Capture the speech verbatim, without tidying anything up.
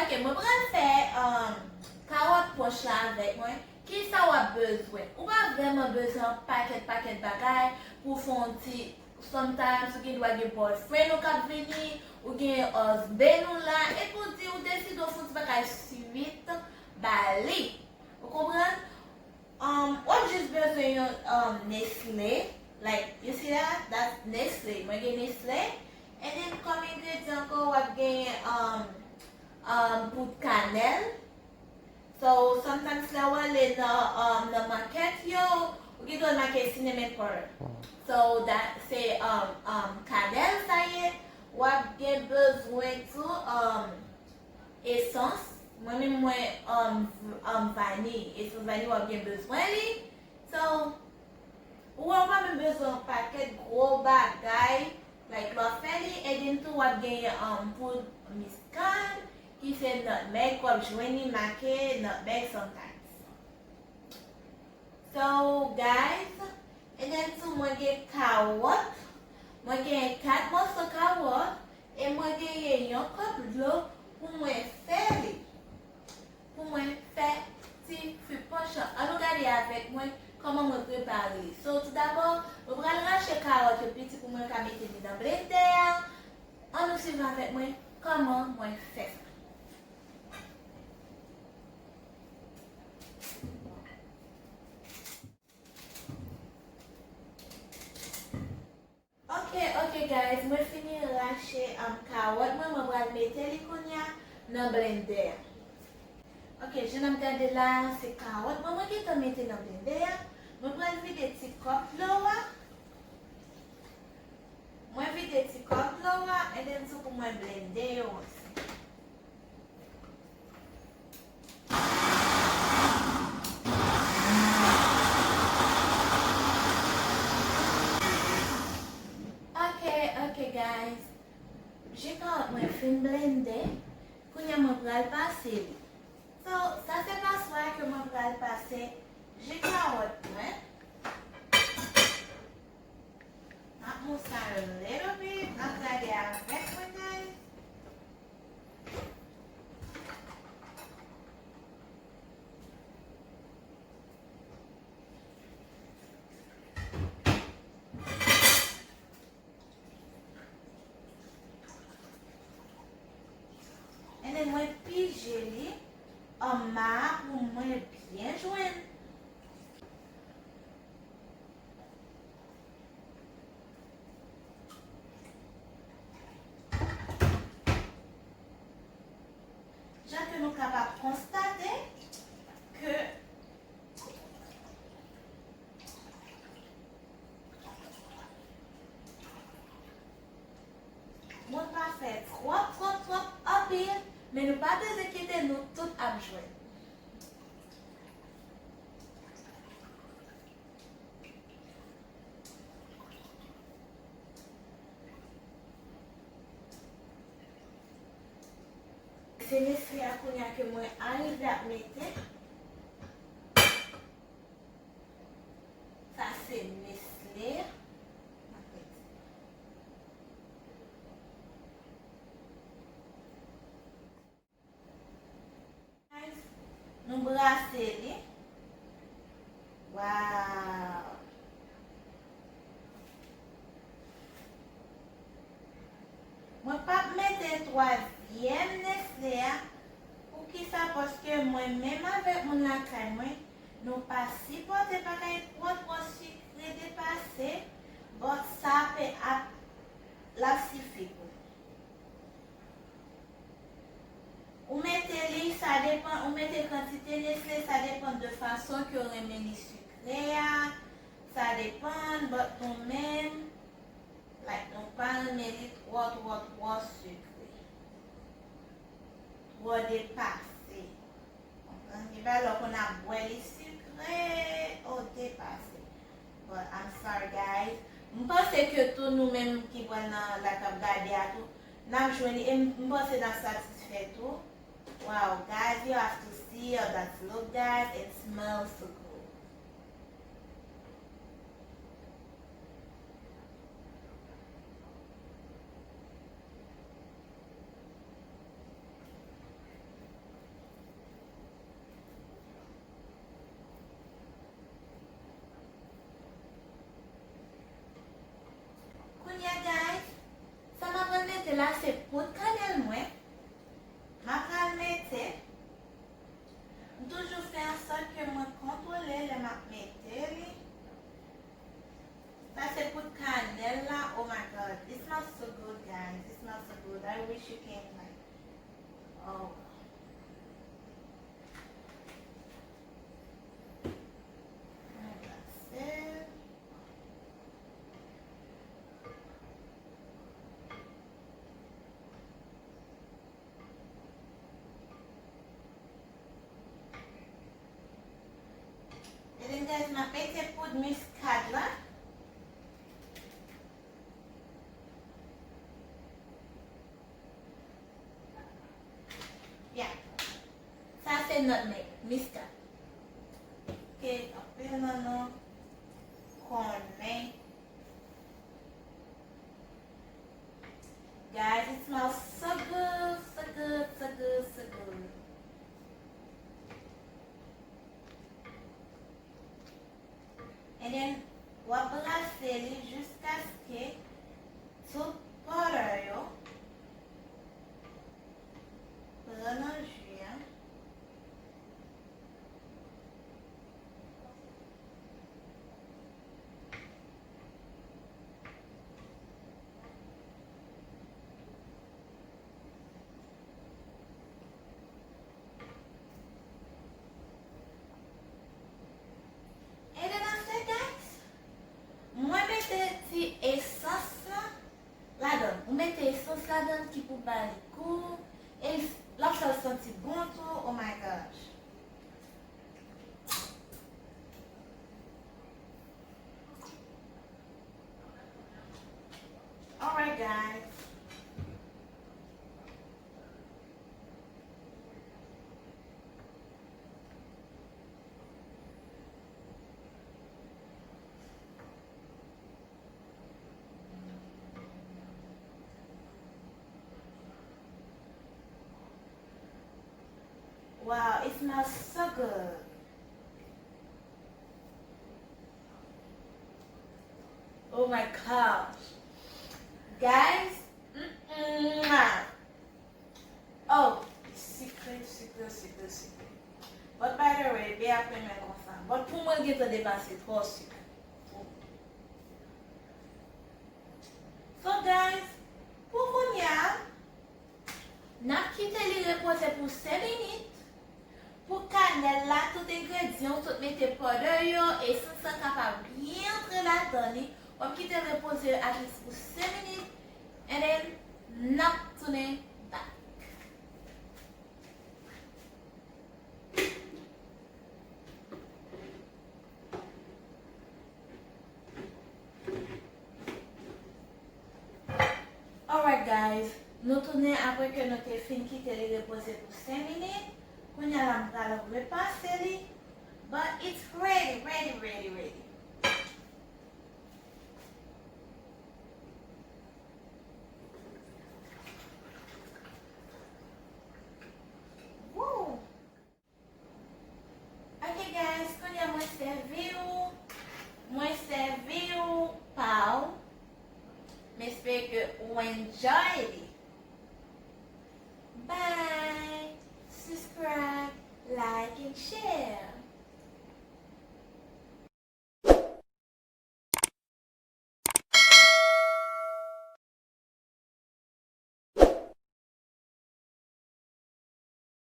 Ok, mwen pral fè um, kawòt pòch la avèk mwen. Kisa w ap bezwen? Ou pa vrèman bezwen yon pakèt pakèt bagay pou w fè yon ti, sometimes ou gen dwa gen boyfriend ou k ap vini, ou gen husband ou la, epi w di ou deside w fè yon ti bagay swit ba li. Ou konprann? Um, w ap jis bezwen yon um, Nestlé. Like, you see that? That's Nestlé. Mwen gen Nestlé. And then, kòm engredyan ankò, w ap genyen um, um, poud kanèl. So, sometimes lè w ale nan um, nan market yo, ou gen dwa make cinnamon powder. So, that se um, um, kanèl sa ye. W ap gen bezwen tou um, esans. Mwen menm mwen um, um, vaniy. Esans vaniy w ap gen bezwen li. So, ou wè ou pa menm bezwen yon pakèt gwo bagay. Like lè w ap fè li, and then tou w ap genyen um, poud miskad, ki se nutmeg, w ap jwenn li make nutmeg sometimes. So, guys, and then tou mwen gen kawòt. Mwen gen kat mòso kawòt e mwen genyen yon kòp dlo pou mwen fè li. Pou mwen fè ti fwi pòch lan. Ann nou gade avèk mwen kòman mwen prepare li. So, toudabò, mwen pral rache kawòt yo piti pou mwen ka mete li nan blendè a. Ann nou swiv avèk mwen kòman mwen fè sa. Ok, ok, guys, mwen fini rache um, kawòt mwen, mwen pral mete li kounye a nan blendè a. Ok, jan n ap gade la, se kawòt mwen, mwen gentan mete nan blendè a. Mwen pral vide ti kòp dlo a. Mwen vide ti kòp dlo a, and then tou pou mwen blende yo osi. Ok, ok, guys. Ji kawòt mwen fin blende. Kounye a mwen pral pase li. So, sa se paswa ke mwen pral pase ji kawòt mwen. M ap move sa a little bit. M ap gade avèk mwen, guys. And then mwen pije li anma pou mwen byen jwenn. Jan ke nou kapab konstate ke mwen pa fè twòp, twòp, twòp anpil, men nou pa bezwen kite nou tout ap jwenn. Se Nestlé a kounye a ke mwen arive ap mete. Sa se Nestlé. Nou brase li. Waw! Mwen p ap mete twazyèm Nestlé a. Poukisa? Paske mwen menm avèk moun lakay mwen, nou pa sipòte bagay twò twò sikre depase, but sa pe ap l ap sifi pou nou. Ou mete li, sa depann, ou mete kantite Nestlé, sa depann de fason ke w renmen li sikre a, sa depann, but nou menm, like, nou pa renmen li twò, twò, twò sikre. Twò depase. Konprann? Gen bagay lè w konn ap bwè li sikre, oh, depase. But I'm sorry, guys. M panse ke tou nou menm ki pral nan la k ap gade a tou, n ap jwenn li. E m, m panse n ap satisfè tou. Wow, guys, you have to see how that look, guys. It smells so good. Guys, m ap mete poud miskad la. Yeah. Sa se nutmeg, miskad. Ke anpil nan nou konnen. Guys, it smells so good, so good, so good, so good. And then, w ap brase li jiskaske tout powder yo pran nan ji a. And then after that, mwen mete ti esans lan ladan. Ou mete esans ladan ki pou ba li gou. E l ap fè l santi bon tou. Oh my gosh. Alright, guys. Wow, it smells so good. Oh my gosh. Guys, mm-mm. Oh, sikre, sikre, sikre, sikre. But by the way, be ap renmen konsa. But pou mwen, l gentan depase twò sikre. So guys, pou kounye a, n ap kite li repoze pou senk minit. Pou kanèl la, tout engredyan w sot mete powder yo, esans lan kapab byen antre ladan li. W ap kite l repoze at least pou senk minit, and then n ap tounen back. Alright guys, nou tounen apre ke nou te fin kite li repoze pou senk minit. Kounye a la m pral repase li. But it's ready, ready, ready, ready. Woo! Ok guys, kounye a mwen sèvi w, mwen sèvi w pa w. M espere ke ou enjoy li. Bye! Subscribe, like and share.